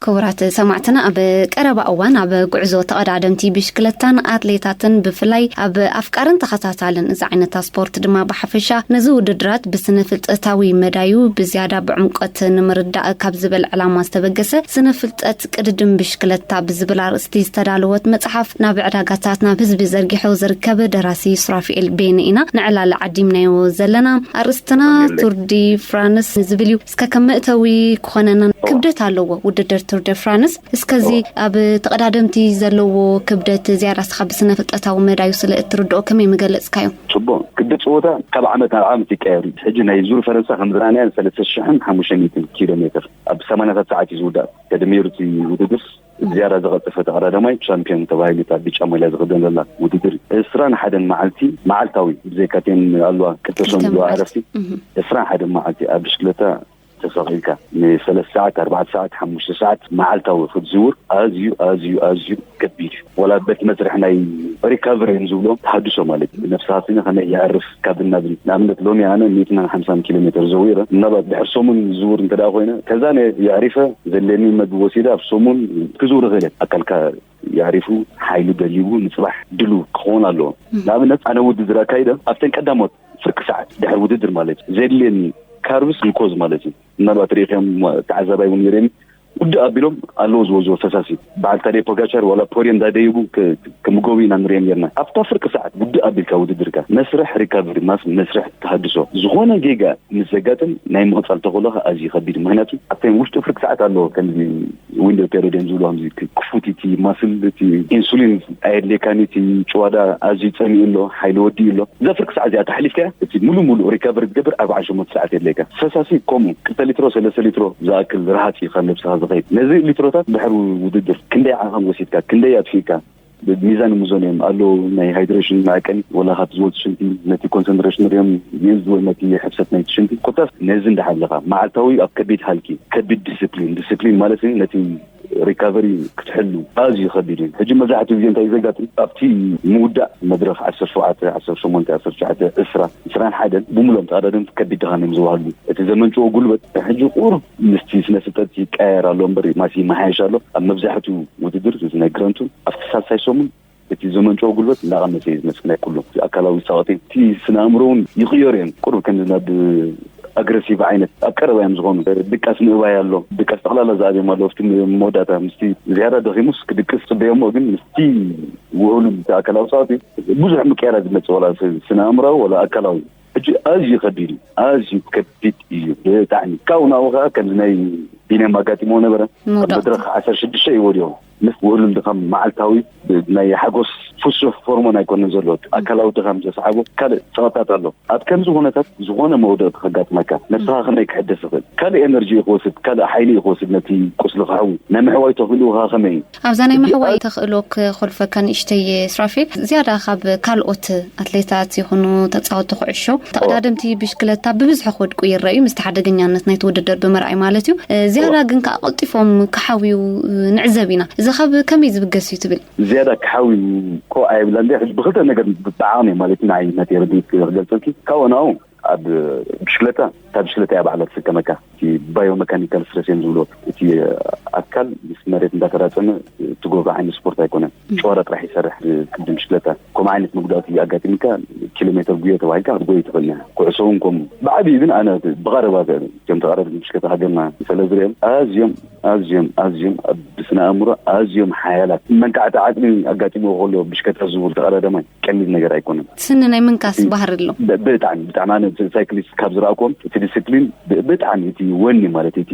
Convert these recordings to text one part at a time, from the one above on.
ክቡራት ሰማዕትና፣ ኣብ ቀረባ እዋን ኣብ ጉዕዞ ተቐዳደምቲ ብሽክለታን ኣትሌታትን ብፍላይ ኣብ ኣፍቃርን ተኸታታልን እዚ ዓይነታ ስፖርት ድማ ብሓፈሻ ነዚ ውድድራት ብስነ ፍልጠታዊ መዳዩ ብዝያዳ ብዕምቆት ንምርዳእ ካብ ዝብል ዕላማ ዝተበገሰ ስነ ፍልጠት ቅድድም ብሽክለታ ብዝብል ኣርእስቲ ዝተዳለወት መጽሓፍ ናብ ዕዳጋታት ናብ ህዝቢ ዘርጊሑ ዝርከብ ደራሲ ሱራፊኤል ቤነ ኢና ንዕላለ ዓዲምናዮ ዘለና። ኣርእስትና ቱር ዲ ፍራንስ ዝብል እዩ። እስከ ከም መእተዊ ክኾነና፣ ክብደት ኣለዎ ውድድር ቱር ዲ ፍራንስ። እስከዚ ኣብ ተቐዳደምቲ ዘለዎ ክብደት ዝያዳ እስኻ ብስነ ፍልጠታዊ መዳዩ ስለ እትርድኦ ከመይ ምገለጽካዮ? ጽቡቕ። ክብደት ጸወታ ካብ ዓመት ናብ ዓመት ይቀየር እዩ። ሕጂ ናይ ዙር ፈረንሳ ከም ዝረኣናዮ ሰለስተ ሽሕን ሓሙሽተ ሚእትን ኪሎ ሜትር ኣብ ሰማንያታት ሰዓት እዩ ዝውዳእ። ተደሚሩ እቲ ውድድር ዝያዳ ዝቐልጠፈ ተቐዳዳማይ ቻምፒዮን ተባሂሉ እታ ብጫ ማልያ ዝኽደን ዘላ ውድድር እዩ። ዕስራን ሓደን መዓልቲ መዓልታዊ ብዘይካቴን ኣለዋ ክልተ ሰሙን ኣለዋ ዕረፍቲ። ዕስራን ሓደን መዓልቲ ኣብ ብሽክለታ ተሰቒልካ ንሰለስተ ሰዓት፣ ኣርባዕተ ሰዓት፣ ሓሙሽተ ሰዓት መዓልታዊ ክትዝውር ኣዝዩ ኣዝዩ ኣዝዩ ከቢድ እዩ። ወላ በቲ መስርሕ ናይ ሪካቨሪ እዮም ዝብሎ ተሃድሶ ማለት እዩ። ነብስኻ ስነ ከመይ የዕርፍ ካብ እናብል ንኣብነት ሎሚ ኣነ ሚእትን ሓምሳን ኪሎ ሜትር ዘዊረ ምናልባት ድሕር ሰሙን ዝውር እንተ ደኣ ኮይነ ከዛ ነ የዕሪፈ ዘለኒ መግቢ ወሲደ ኣብ ሰሙን ክዝውር ይኽእል እየ። ኣካልካ የዕሪፉ ሓይሉ ደሊቡ ንፅባሕ ድሉ ክኸውን ኣለዎ። ንኣብነት ኣነ ውድድር ኣካይደ ኣብተን ቀዳሞት ፍርቂ ሰዓት ድሕር ውድድር ማለት እዩ ዘድልየኒ ካርብስ ግልኮዝ ማለት እዩ። ምናልባት ርኢኸም ተዓዛባይ እውን ይርእየኒ ውድእ ኣቢሎም ኣለዎ ዝወዝዎ ፈሳሲ በዓል ታደይ ፖጋቻር ዋላ ፖድየም እንዳደይቡ ክምገቡ ኢና ንሪኦም ጌርና። ኣብታ ፍርቂ ሰዓት ውድእ ኣቢልካ ውድድርካ መስርሕ ሪካቨሪ ማስ መስርሕ ተሃድሶ ዝኾነ ጌጋ ምስ ዘጋጥም ናይ ምቕጻል ተኽእሎኻ ኣዝዩ ከቢድ። ምኽንያቱ ኣብቲ ውሽጢ ፍርቂ ሰዓት ኣለዎ ከምዚ ዊንዶ ፔሪድ እዮም ዝብሉ ከምዚ ክፉት እቲ ማስል እቲ ኢንሱሊን ኣየድልየካን እቲ ጭዋዳ ኣዝዩ ጸሚኡ ኣሎ ሓይሊ ወዲኡ ኣሎ። እዛ ፍርቂ ሰዓት እዚኣ ተሓሊፍካያ እቲ ሙሉ ሙሉ ሪካቨሪ ትገብር ኣርባዓ ሸሞንተ ሰዓት የድልየካ። ፈሳሲ ከምኡ ክልተ ሊትሮ ሰለስተ ሊትሮ ዝኣክል ርሃጽ እዩ ካብ ነብስኻ ዝኸይድ። ነዚ ሊትሮታት ድሕሪ ውድድር ክንደይ ዓኸም ወሲድካ ክንደይ ኣጥፊእካ ሚዛን ምዞን እዮም ኣለዉ ናይ ሃይድሬሽን መዐቀኒ ወላ ካብቲ ዝወፁ ሽንቲ ነቲ ኮንሰንትሬሽን ሪኦም ይእዝ ወይ ነቲ ሕፍሰት ናይቲ ሽንቲ ኮታስ ነዚ እንዳሓለኻ መዓልታዊ ኣብ ከቢድ ሃልኪ ከቢድ ዲስፕሊን ዲስፕሊን ማለት ነቲ ሪካቨሪ ክትሕሉ ኣዝዩ ከቢድ እዩ። ሕጂ መብዛሕትኡ ግዜ እንታይ ዘጋጥም ኣብቲ ምውዳእ መድረኽ ዓሰርተ ሸውዓተ ዓሰርተ ሸሞንተ ዓሰርተ ትሽዓተ ዕስራ ዕስራን ሓደን ብምሎም ተቐዳደምቲ ከቢድ ድኻም እዮም ዝዋሃሉ። እቲ ዘመንጭዎ ጉልበት ሕጂ ቁሩብ ምስቲ ስነ ፍልጠት ይቀያየር ኣሎ እምበር ማሲ ይመሓየሽ ኣሎ። ኣብ መብዛሕትኡ ውድድር እዚ ናይ ግረንቱ ኣብቲ ሳልሳይ ሰሙን እቲ ዘመንጭዎ ጉልበት እንዳቐነሰ እዩ ዝመፅእ ናይ ኩሉ ኣካላዊ ፃወቲ እቲ ስነ ኣእምሮ እውን ይቕየሩ እዮም። ቁሩብ ከምዚ ናብ ኣግረሲቭ ዓይነት ኣብ ቀረባ እዮም ዝኾኑ። ድቃስ ምእባይ ኣሎ። ድቃስ ጠቕላላ ዝኣብዮም ኣሎ ኣብቲ መወዳእታ ምስቲ ዝያዳ ደኺሙስ ክድቅስ ፅበዮ እሞ ግን ምስቲ ውህሉል እቲ ኣካላዊ ፃወቲ ብዙሕ ምቅያራት ዝመፅእ ዋላ ስነ ኣእምራዊ ዋላ ኣካላዊ ሕጂ ኣዝዩ ከቢድ እዩ። ኣዝዩ ከቢድ እዩ ብጣዕሚ ካብኡ ናብኡ ከዓ ከምዚ ናይ ቢንያም ኣጋጢሞ ነበረ ኣብ ምውዳቕ መድረኽ ዓሰርተ ሽዱሽተ እዩ ወዲቑ። ምስ ውህሉል ድኻም መዓልታዊ ናይ ሓጎስ ፍሱሕ ሆርሞን ኣይኮነን ዘሎ ኣካላዊ ድኻም ዘስዓቦ ካልእ ፀቕጣት ኣሎ። ኣብ ከምዚ ኩነታት ዝኾነ መውደቕቲ ከጋጥመካ ነብስኻ ከመይ ክሕደስ ይኽእል ካልእ ኤነርጂ እዩ ክወስድ ካልእ ሓይሊ እዩ ክወስድ ነቲ ቁስሊ ክሕዊ ናይ ምሕዋይ ተኽእልኡ ከዓ ከመይ እዩ? ኣብዛ ናይ ምሕዋይ ተኽእሎ ክኾልፈካ ንእሽተይ ሱራፌል ዝያዳ ካብ ካልኦት ኣትሌታት ይኹኑ ተፃወቲ ኩዕሾ ተቐዳደምቲ ብሽክለታ ብብዝሒ ክወድቁ ይረኣዩ ምስቲ ሓደገኛነት ናይቲ ውድድር ብምርኣይ ማለት እዩ። ዝያዳ ግን ከዓ ቀልጢፎም ክሓውዩ ንዕዘብ ኢና። እዚ ካብ ከመይ ዝብገስ እዩ ትብል? ዝያዳ ክሓውዩ እኮ ኣይብላ እንደ ብክልተ ነገር ብጣዕሚ ማለት እዩ ንዓይ ናተይ ርድኢት ክገልፀልኪ ካብኡ ናብኡ ኣብ ብሽክለታ እታ ብሽክለታ እያ ባዕላ ትስከመካ። እቲ ባዮ መካኒካል ስትረስ እዮም ዝብልዎ። እቲ ኣካል ምስ መሬት እንዳተራፀመ ትገብሮ ዓይነት ስፖርት ኣይኮነን። ጨዋዳ ጥራሕ ይሰርሕ ቅድም ብሽክለታ ከምኡ ዓይነት መጉዳእቲ ኣጋጢምካ ኪሎ ሜትር ጉዮ ተባሂልካ ክትጎይ ትኽእል ኢኻ። ኩዕሶ እውን ከምኡ ብዓብዩ ግን ኣነ ብቐረባ እቶም ተቐዳደምቲ ብሽክለታ ሃገርና ስለ ዝሪኦም ኣዝዮም ኣዝዮም ኣዝዮም ኣብ ብስነ ኣእምሮ ኣዝዮም ሓያላት መንቃዕቲ ዓቅሚ ኣጋጢሞ ከሎ ብሽክለታ ዝዝውር ተቐዳዳማይ ቀሊል ነገር ኣይኮነን። ስኒ ናይ ምንካስ ባህሪ ኣሎ። ብጣዕሚ ብጣዕሚ ኣነ ሳይክሊስት ካብ ዝረኣኩዎም እቲ ዲስፕሊን ብጣዕሚ እቲ ወኒ ማለት እቲ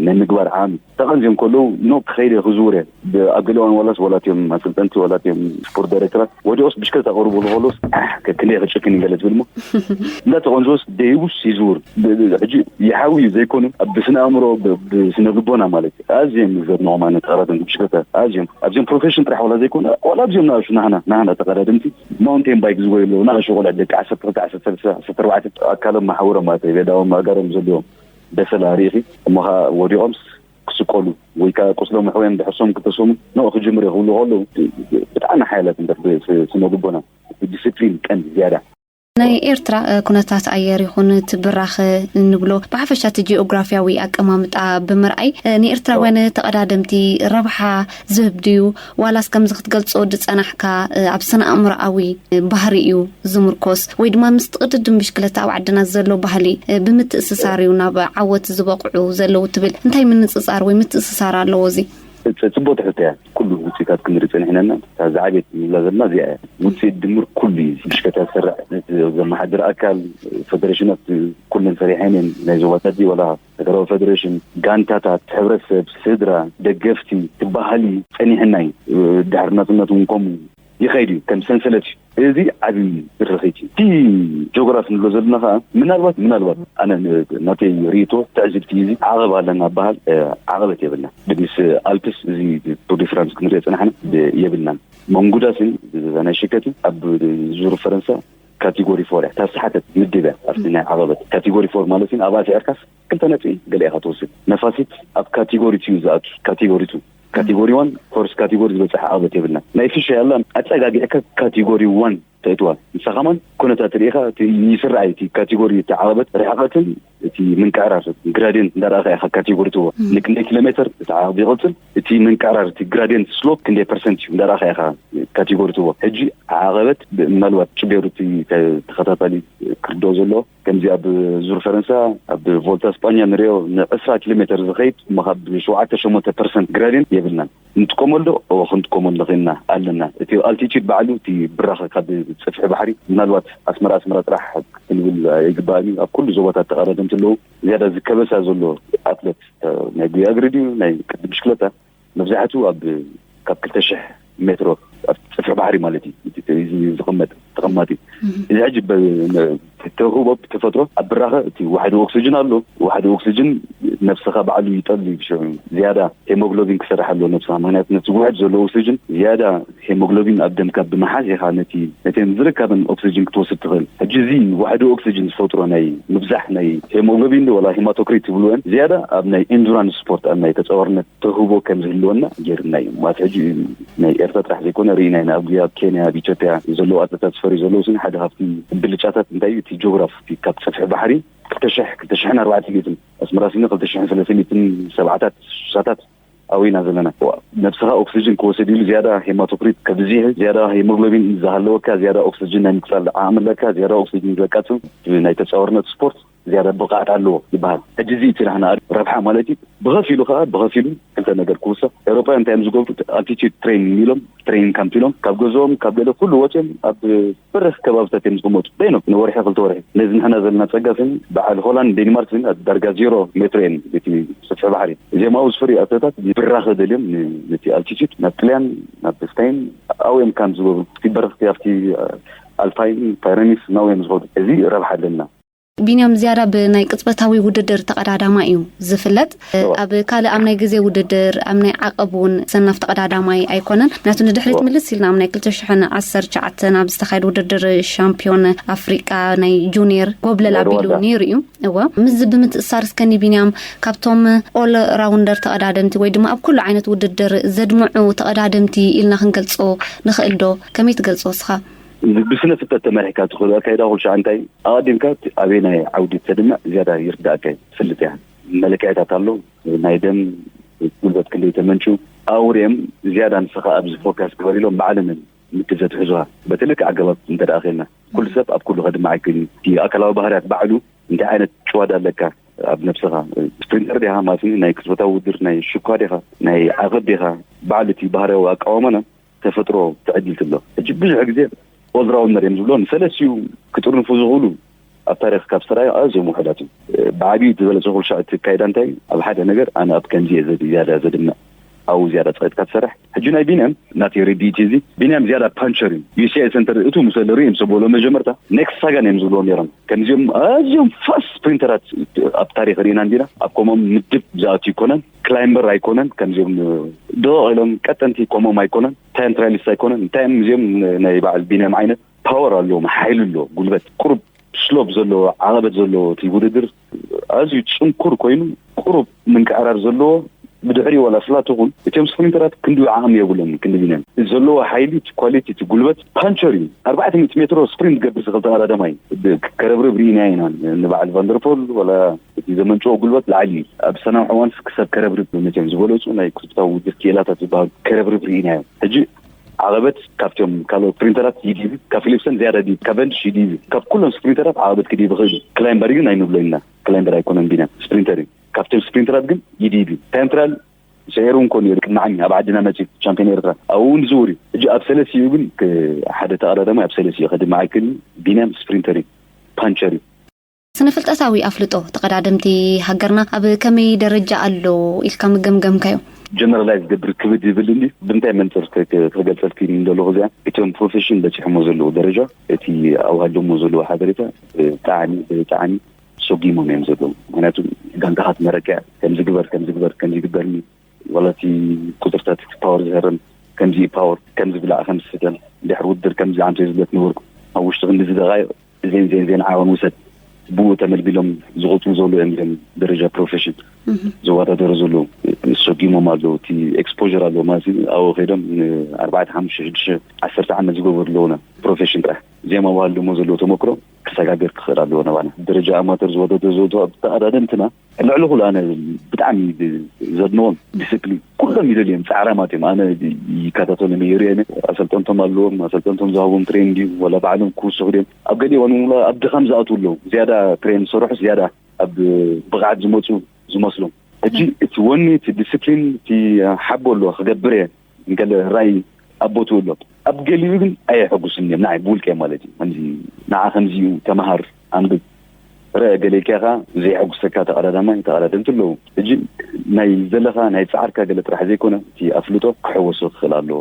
ናይ ምግባር ዓሚ ተቐንዝዮም ከለዉ ኖ ክኸይደ ክዝውር እየ ኣብ ገሊኦም ዋላስ ዋላት እዮም ኣሰልጠንቲ ዋላት እዮም ስፖርት ዳይሬክተራት ወዲኦስ ብሽክለታ ቀርቡ ከለውስ ክንደይ ክጭክን ይገለ ትብል ሞ እንዳተቐንዝዎስ ደይቡስ ይዝውር። ሕጂ ይሓዊ ዘይኮኑ ብስነ ኣእምሮ ብስነ ልቦና ማለት ኣዝዮም ዘድንቖም ኣነ ተቐዳደምቲ ብሽክለታ ኣዝዮም ኣብዚኦም ፕሮፌሽን ጥራሕ ዋላ ዘይኮኑ ዋላ ኣብዚኦም ንኣሹ ናህና ናህና ተቐዳደምቲ ማውንቴን ባይክ ዝጎዩ ኣለዉ ንኣሹ ቆልዑ ደቂ ዓሰርተ ክልተ ዓሰርተ ሰለስተ ዓሰርተ ኣርባዕተ ኣካሎም መሓውሮም ማለት እዩ የዳዎም ኣእጋሮም ዘለዎም በሰላ ርኢኺ እሞ ኸዓ ወዲቖምስ ክስቆሉ ወይ ከዓ ቁስሎም ኣሕውዮም ድሕርሶም ክተሰሙ ኖ ክጅምር ክብሉ ከለዉ ብጣዕሚ ሓያላት እምበር ስነ ልቦና ዲስፕሊን ቀንዲ ዝያዳ ናይ ኤርትራ ኩነታት ኣየር ይኹን እቲ ብራኸ እንብሎ ብሓፈሻ እቲ ጂኦግራፊያዊ ኣቀማምጣ ብምርኣይ ንኤርትራውያን ተቐዳደምቲ ረብሓ ዝህብ ድዩ? ዋላስ ከምዚ ክትገልጾ ዝጸናሕካ ኣብ ስነ ኣእምሮኣዊ ባህሪ እዩ ዝምርኮስ? ወይ ድማ ምስ ቅድድም ብሽክለታ ኣብ ዓድና ዘሎ ባህሊ ብምትእስሳር እዩ ናብ ዓወት ዝበቕዑ ዘለዉ ትብል? እንታይ ምንጽጻር ወይ ምትእስሳር ኣለዎ እዚ? ጽቡቅ ትሕዝቶ እያ። ኩሉ ውፅኢታት ክንርኢ ጸኒሕና ኢና። እታ ዝዓበየት ንብላ ዘለና እዚኣ እያ። ውፅኢት ድምር ኩሉ እዩ። ብሽከታ ዝሰርሕ ዘመሓድር ኣካል፣ ፌደሬሽናት ኩለን ሰሪሐን እየን። ናይ ዞባታት ድዩ ዋላ ሃገራዊ ፌደሬሽን፣ ጋንታታት፣ ሕብረተሰብ፣ ስድራ፣ ደገፍቲ፣ እቲ ባህሊ ጸኒሕና እዩ። ድሕሪ ናጽነት እውን ከምኡ ይኸይድ እዩ። ከም ሰንሰለት እዩ። እዚ ዓቢ ርኽኺት እዩ። እቲ ጂኦግራፊ ንብሎ ዘለና ኸዓ ምናልባት ምናልባት ኣነ ናተይ ርእይቶ ትዕዝብቲ እዩ። እዚ ዓቐብ ኣለና በሃል ዓቐበት የብልና። ምስ ኣልፕስ እዚ ቱር ዲ ፍራንስ ክንሪኦ ጸናሕና የብልናን። መንጉዳስን ናይ ሽከትን ኣብ ዙር ፈረንሳ ካቴጎሪ ፎር እያ። ታስሓተት ምድብ እያ ኣብቲ ናይ ዓቐበት ካቴጎሪ ፎር ማለት እዩ። ኣብኣ ስዒርካስ ክልተ ነጥቢ ገለ ኢኻ ትወስድ። ነፋሲት ኣብ ካቴጎሪ ቱ እዩ ዝኣቱ። ካቴጎሪ ቱ፣ ካቴጎሪ ዋን ፈርስት ካቴጎሪ ዝበፅሐ ዓቐበት የብልና። ናይ ፊሻ ያላ ኣፀጋጊዕካ ካቴጎሪ ዋን ተእትዋ። ንሳ ከማን ኩነታት ርኢኻ እቲ ይስራዕ እዩ። እቲ ካቴጎሪ እቲ ዓቐበት ርሕቐትን እቲ ምንቅዕራር ግራዲየንት እንዳረኣኻ ኢኻ ካቴጎሪ ትዎ። ንክንደይ ኪሎ ሜትር እቲ ዓቐብ ይቕፅል፣ እቲ ምንቅዕራር እቲ ግራዲየንት ስሎፕ ክንደይ ፐርሰንት እዩ እንዳረኣኻ ኢኻ ካቴጎሪ ትዎ። ሕጂ ዓቐበት ምናልባት ጭቤሩ እቲ ተኸታታሊ ክርድኦ ዘለዎ ከምዚ ኣብ ዙር ፈረንሳ ኣብ ቮልታ ስጳኛ ንሪኦ ንዕስራ ኪሎ ሜትር ዝኸይድ እሞ ካብ ሸውዓተ ሸሞንተ ፐርሰንት ግራዲየንት የብልናን። ንጥቀመሉ ዶ? እወ ክንጥቀመሉ ንኽእልና ኣለና። እቲ ኣልቲቱድ ባዕሉ እቲ ብራኸ ካብ ፅፍሒ ባሕሪ ምናልባት ኣስመራ ኣስመራ ጥራሕ ክንብል ኣይግባእን እዩ። ኣብ ኩሉ ዞባታት ተቐዳደምቲ ኣለዉ። ዝያዳ ዝከበሳ ዘሎ ኣትለት ናይ ጉያ እግሪ ድዩ ናይ ቅድም ብሽክለታ መብዛሕትኡ ኣብ ካብ ክልተ ሽሕ ሜትሮ ኣብ ፅፍሒ ባሕሪ ማለት እዩ። እዚ ዝቕመጥ ተቐማጢ እዚ ሕጂ ተውህቦ ተፈጥሮ ኣብ ብራኸ እቲ ዋሕዲ ኦክሲጅን ኣሎ። ዋሕዲ ኦክሲጅን ነብስኻ ባዕሉ ይጠሉ እዩ። ብሽዑ ዝያዳ ሄሞግሎቢን ክሰርሕ ኣለዎ ነብስኻ። ምክንያቱ ነቲ ውሕድ ዘሎ ኦክሲጅን ዝያዳ ሄሞግሎቢን ኣብ ደምካ ብምሓዝ ኢኻ ነቲ ነተን ዝርከበን ኦክሲጅን ክትወስድ ትኽእል። ሕጂ እዚ ዋሕዲ ኦክሲጅን ዝፈጥሮ ናይ ምብዛሕ ናይ ሄሞግሎቢን ዶ ወላ ሄማቶክሪት ትብልወን ዝያዳ ኣብ ናይ ኤንዱራንስ ስፖርት ኣብ ናይ ተፃዋርነት ተህቦ ከም ዝህልወና ገይርና እዩ። ማለት ሕጂ ናይ ኤርትራ ጥራሕ ዘይኮነ ርኢና ኢና። ኣብ ጉያ ኣብ ኬንያ ኣብ ኢትዮጵያ ዘለዉ ኣትለታት ዝፈርዩ ዘለዉ ስኒ ሓደ ካብቲ ብልጫታት እንታይ እዩ እቲ ጂኦግራፊ ካብ ፀፍሒ ባሕሪ ክልተ ሽሕ ክልተ ሽሕን ኣርባዕተ ሚእትን ኣስመራ ሲኒ ክልተ ሽሕን ሰለስተ ሚእትን ሰብዓታት ስሳታት ኣብኡ ኢና ዘለና። ነብስኻ ኦክሲጅን ክወስድ ኢሉ ዝያዳ ሄማቶክሪት ከብዝሕ ዝያዳ ሄሞግሎቢን ዝሃለወካ ዝያዳ ኦክሲጅን ናይ ምቅፃል ዓቕሚ ኣለካ። ዝያዳ ኦክሲጅን ዘቃፅም ናይ ተፃወርነት ስፖርት ዝያዳ ብቕዓት ኣለዎ ይበሃል። ሕጂ እዚ እቲ ናሕና ረብሓ ማለት እዩ። ብኸፊሉ ከዓ ብኸፊሉ ክልተ ነገር ክውሰኽ ኤውሮጳውያን እንታይ እዮም ዝገብሩ? ኣልቲቱድ ትሬኒንግ ኢሎም ትሬኒንግ ካምፕ ኢሎም ካብ ገዝኦም ካብ ገለ ኩሉ ወፅኦም ኣብ በረኽ ከባብታት እዮም ዝቕመጡ። በይኖም ንወርሒ ክልተ ወርሒ ነዚ ንሕና ዘለና ፀጋ ስኒ በዓል ሆላንድ ዴንማርክ ስኒ ዳርጋ ዜሮ ሜትሮ እየን እቲ ስፍሒ ባሕሪ። እዚኦም ኣብኡ ዝፈርዩ ኣትለታት ብራኸ ደልዮም ን- ነቲ ኣልቲቱድ ናብ ጥልያን ናብ ስታይን ኣብኡ እዮም ካምፕ ዝገብሩ። ኣብቲ በረኽቲ ኣብቲ ኣልፓይን ፓይረኒስ ናብኡ እዮም ዝኸዱ። እዚ ረብሓ ኣለና። ቢንያም ዝያዳ ብናይ ቅጽበታዊ ውድድር ተቐዳዳማይ እዩ ዝፍለጥ። እወ። ኣብ ካልእ ኣብ ናይ ግዜ ውድድር ኣብ ናይ ዓቐብ እውን ሰናፍ ተቐዳዳማይ ኣይኮነን። ምክንያቱ ንድሕሪት እወ። ምልስ ኢልና ኣብ ናይ ክልተ ሽሕን ዓሰርተ ትሽዓተን ኣብ ዝተኻየደ ውድድር ሻምፒዮን ኣፍሪቃ ናይ ጁኒየር ጎብለል ናይ ኣቢሉ ሩዋንዳ። ነይሩ እዩ። እወ። ምስዚ ብምትእሳር እስከኒ ቢንያም ካብቶም ኦል ራውንደር ተቐዳደምቲ ወይ ድማ ኣብ ኩሉ ዓይነት ውድድር ዘድምዑ ተቐዳደምቲ ኢልና ክንገልጾ ንኽእል ዶ? ከመይ ትገልጾ እስኻ? ብስነ ፍልጠት ተመሪሕካ ትኽእሉ ኣካይዳ ኩሉ ሻዕ እንታይ ኣቐዲምካ እቲ ኣበየናይ ዓውዲ ተድምዕ ዝያዳ ይርዳእካ እዩ። ትፈልጥ እያ። መለክዕታት ኣሎ። ናይ ደም ጉልበት ክንደይ ተመንጩ ኣብኡ ሪኦም ዝያዳ ንስኻ ኣብዚ ፎካስ ግበር ኢሎም ባዕሎም እዮም ምድብ ዘትሕዙኻ። በቲ ልክዕ ኣገባብ እንተ ደኣ ኸይልና ኩሉ ሰብ ኣብ ኩሉ ከድምዕ ኣይክእልን እዩ። እቲ ኣካላዊ ባህርያት ባዕሉ እንታይ ዓይነት ጭዋዳ ኣለካ ኣብ ነብስኻ? ስፕሪንተር ዲኻ ማለት ናይ ቅጽበታዊ ውድድር ናይ ሽኳ ዲኻ ናይ ዓቐብ ዲኻ? ባዕሉ እቲ ባህርያዊ ኣቃውማና ተፈጥሮ ትዕድልቲ ኣሎ። ሕጂ ብዙሕ ግዜ ኦልራውንደር እዮም ዝብሎ ንሰለስቲኡ ክጥርንፉ ዝኽእሉ ኣብ ታሪኽ ካብ ዝተረኣዩ ኣዝዮም ውሑዳት እዮም። ብዓብዩ ዝበለጸ ኩልሻዕ እቲ ኣካይዳ እንታይ ኣብ ሓደ ነገር ኣነ ኣብ ከምዚ እየ ዝያዳ ዘድምዕ ኣብኡ ዝያዳ ጸቂጥካ ትሰርሕ። ሕጂ ናይ ቢንያም ናተይ ርድኢት እዚ ቢንያም ዝያዳ ፓንቸር እዩ። ዩሲኣይ ሰንተር እቱ ምስ ለሩ እዮም ሰበሎ መጀመርታ ኔክስት ሳጋን እዮም ዝብልዎ ነይሮም። ከምዚኦም ኣዝዮም ፋስት ስፕሪንተራት ኣብ ታሪኽ ርኢና እንዲና ኣብ ከምኦም ምድብ ዝኣቱ ይኮነን። ክላይምበር ኣይኮነን። ከምዚኦም ደቕ ኢሎም ቀጠንቲ ከምኦም ኣይኮነን። ታይም ትራያሊስት ኣይኮነን። እንታይ እዮም እዚኦም ናይ በዓል ቢንያም ዓይነት ፓወር ኣለዎም። ሓይሊ ኣለዎ። ጉልበት ቁሩብ ስሎፕ ዘለዎ ዓቐበት ዘለዎ እቲ ውድድር ኣዝዩ ጽንኩር ኮይኑ ቁሩብ ምንቅዕራር ዘለዎ ብድሕሪ ዋላ ስላ ትኹን እቶም ስፕሪንተራት ክንዲ ዓቕሚ የብሎም። ክንዲ ቢናን ዘለዎ ሓይሊ፣ እቲ ኳሊቲ፣ እቲ ጉልበት ፓንቸር እዩ። ኣርባዕተ ሚእቲ ሜትሮ ስፕሪንት ገብር ዝኽእል ተቐዳዳማይ ብ-፣ ከረብርብ ርኢና ኢና። ንበዓል ቫንደርፖል ዋላ እቲ ዘመንጭዎ ጉልበት ላዕሊ እዩ። ኣብ ሰላም ዕዋንስ ክሳብ ከረብርብ መቸም ዝበለጹ ናይ ክስብታዊ ውድድር ክኢላታት ዝበሃሉ ከረብርብ ርኢና እዮም። ሕጂ ዓቐበት ካብቶም ካልኦት ስፕሪንተራት ይዲብ፣ ካብ ፊሊፕሰን ዝያዳ ዲብ፣ ካብ ቨንድሽ ይዲብ፣ ካብ ኩሎም ስፕሪንተራት ዓቐበት ክዲብ ይኽእል እዩ። ክላይምበር ግን ኣይንብሎ ኢና። ክላይምበር ኣይኮነን ቢና ስፕሪንተር እዩ። ካብቶም ስፕሪንተራት ግን ይዲብ እዩ። ታይም ትራያል ስዒሩ እንኮ ነይሩ ቅድሚ ዓሚ ኣብ ዓድና መፂኡ ቻምፒዮን ኤርትራ ኣብኡ እውን ዝውር እዩ። ሕጂ ኣብ ሰለስቲኡ ግን ክ-፣ ሓደ ተቐዳዳማይ ኣብ ሰለስቲኡ ከድምዕ ኣይክእልን። ቢንያም ስፕሪንተር እዩ፣ ፓንቸር እዩ። ስነ ፍልጠታዊ ኣፍልጦ ተቐዳደምቲ ሃገርና ኣብ ከመይ ደረጃ ኣሎ ኢልካ ምገምገምካዮ? ጀነራላይዝ ገብር ክብድ ይብል እንዲ ብምንታይ መንፅር ክ-፣ ክ-፣ ክገልፀልኪ እንደለኹ እዚኣ እቶም ፕሮፌሽን በፂሖሞ ዘለዉ ደረጃ እቲ ኣዋሃዶሞ ዘለዉ ሓበሬታ ብጣዕሚ ብጣዕሚ ሰጊሞም እዮም ዘለዉ። ምክንያቱ ጋንታኻ ትመረቀያ ከምዚ ግበር ከምዚ ግበር ከምዚ ግበርኒ ዋላ እቲ ቁፅርታት እቲ ፓወር ዝህረም ከምዚ ፓወር ከምዚ ብላዕ ከምዚ ስደም ድሕሪ ውድድር ከምዚ ኣምሰ ዝብለት ነበርኩ ኣብ ውሽጢ ክንዲ ዝደቃይቕ እዜን ዜን ዜን ዓወን ውሰድ ብኡ ተመልሚሎም ዝቆፅሩ ዘለዉ እዮም። ዜን ደረጃ ፕሮፌሽን ዝወዳደሩ ዘለዉ ሰጊሞም ኣለዉ። እቲ ኤክስፖር ኣለዎ ማለት እዩ። ኣብኡ ከይዶም ንኣርባዕተ ሓሙሽተ ሽዱሽተ ዓሰርተ ዓመት ዝገበሩ ኣለዉና ፕሮፌሽን ጥራሕ እዚኦም ኣብሃሉ ደሞ ዘለዎ ተመክሮ ክሰጋገር ክኽእል ኣለዎ። ነባና ደረጃ ኣማተር ዝወደደ ዘውቶ ተቐዳደምትና ልዕሊ ኩሉ ኣነ ብጣዕሚ ዘድንቖም ዲስፕሊን ኩሎም ይደልዮም ፃዕራማት እዮም። ኣነ ይከታተሎም የርእየነ ኣሰልጠንቶም ኣለዎም ኣሰልጠንቶም ዝሃቦም ትሬን ድዩ ወላ ባዕሎም ክውስኹ ድዮም ኣብ ገሊኦም እዋን ኣብ ድኻም ዝኣትዉ ኣለዉ። ዝያዳ ትሬን ዝሰርሑ ዝያዳ ኣብ ብቕዓት ዝመፁ ዝመስሎም። ሕጂ እቲ ወኒ እቲ ዲስፕሊን እቲ ሓቦ ኣሎ ክገብር እየ እንከለ ራይ ኣብ ቦትኡ ኣሎ። ኣብ ገሊኡ ግን ኣየሐጉስን እዮም ንዓይ ብውልቀ ማለት እዩ። ከምዚ ንዓ ከምዚ እዩ ተምሃር ኣንብብ ረ ገሌልካ ኻ ዘይሐጉሰካ ተቐዳዳማይ ተቐዳደምቲ ኣለዉ። ሕጂ ናይ ዘለኻ ናይ ፃዕርካ ገለ ጥራሕ ዘይኮነ እቲ ኣፍልጦ ክሕወሶ ክኽእል ኣለዎ።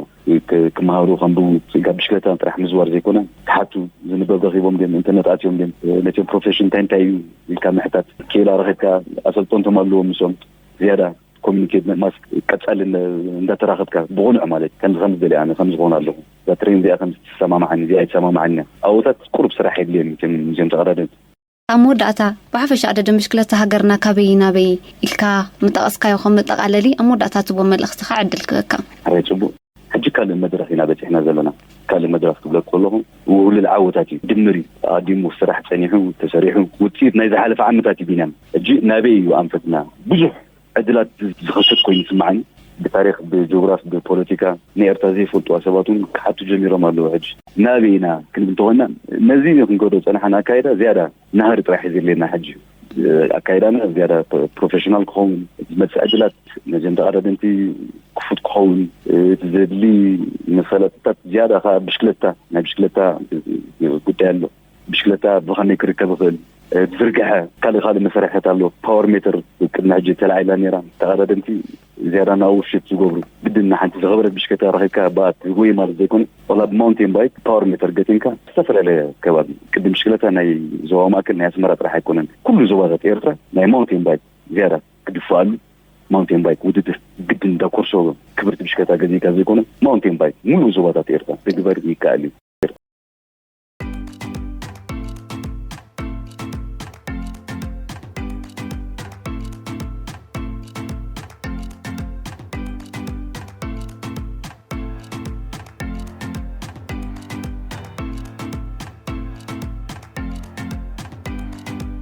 ክ-፣ ክመሃሩ ከንብቡ ካብ ብሽክለታ ጥራሕ ምዝዋር ዘይኮነ ክሓቱ ዝንበብ ረኺቦም ድም ኢንተርነት ኣትዮም ድም ነቲ ፕሮፌሽን እንታይ እንታይ እዩ ኢልካ ምሕታት ክኢላ ረኺብካ ኣሰልጠንቶም ኣለዎ ምሶም ዝያዳ ኮሚኒኬት ምእማስ ቀጻሊ እንዳ-፣ እንዳተራኸብካ ብቕኑዕ ማለት ከምዚ ከምዚ ደልየ ኣነ ከምዚ ክኾን ኣለኹ እዛ ትሬን እዚኣ ከምዚ ትሰማማዓኒ እዚኣ ኣይትሰማማዓኒ ኣብታት ቁሩብ ስራሕ የድልየኒ እቶም እዚኦም ተቐዳደምቲ። ኣብ መወዳእታ ብሓፈሻ ኣደደም ብሽክለታ ሃገርና ካበይ ናበይ ኢልካ ምጠቐስካዮ ከም መጠቓለሊ ኣብ መወዳእታ ትቦ መልእኽትኻ ዕድል ክበካ። ኣበይ ጽቡቕ ሕጂ ካልእ መድረኽ ኢና በጺሕና ዘለና። ካልእ መድረኽ ክብለክ ከለኹ ውህሉል ዓወታት እዩ ድምር እዩ። ኣዲሙ ስራሕ ጸኒሑ ተሰሪሑ ውፅኢት ናይ ዝሓለፈ ዓመታት እዩ ቢንያም። ሕጂ ናበይ እዩ ኣንፈትና ብዙሕ ዕድላት ዝኸፍት ኮይኑ ይስምዓኒ። ብታሪክ ብጂኦግራፊ ብፖለቲካ ንኤርትራ ዘይፈልጥዋ ሰባት እውን ክሓቱ ጀሚሮም ኣለዉ። ሕጂ ናበይ ኢና ክንብል እንተኾንና ነዚ ክንገዶ ፀናሓና ኣካይዳ ዝያዳ ናህሪ ጥራሕ እዩ ዘድልየና። ሕጂ ኣካይዳና ዝያዳ ፕሮፌሽናል ክኸውን ዝመፅእ ዕድላት ነዚኦም ተቐዳደምቲ ክፉት ክኸውን እቲ ዘድሊ መፈለጥታት ዝያዳ ከዓ ብሽክለታ ናይ ብሽክለታ ጉዳይ ኣሎ። ብሽክለታ ብኸመይ ክርከብ ይኽእል ዝርግሐ ካልእ ካልእ መሳርሕታት ኣሎ። ፓወር ሜተር ቅድሚ ሕጂ ተላዒላ ነይራ። ተቐዳደምቲ ዝያዳ ናብ ውሽት ዝገብሩ ግድን ንሓንቲ ዝኸበረት ብሽክለታ ረኺብካ ብኣ ትጎይ ማለት ዘይኮነ ዋላ ብማውንቴን ባይክ ፓወር ሜተር ገጢምካ ዝተፈላለየ ከባቢ ቅድም ብሽክለታ ናይ ዞባ ማእከል ናይ ኣስመራ ጥራሕ ኣይኮነን ኩሉ ዞባታት ኤርትራ ናይ ማውንቴን ባይክ ዝያዳ ክድፍኣሉ ማውንቴን ባይክ ውድድር ግድን እንዳ ኮርሶ ክብርቲ ብሽክለታ ገዚእካ ዘይኮነ ማውንቴን ባይክ ሙሉእ ዞባታት ኤርትራ ክግበር ይከኣል እዩ።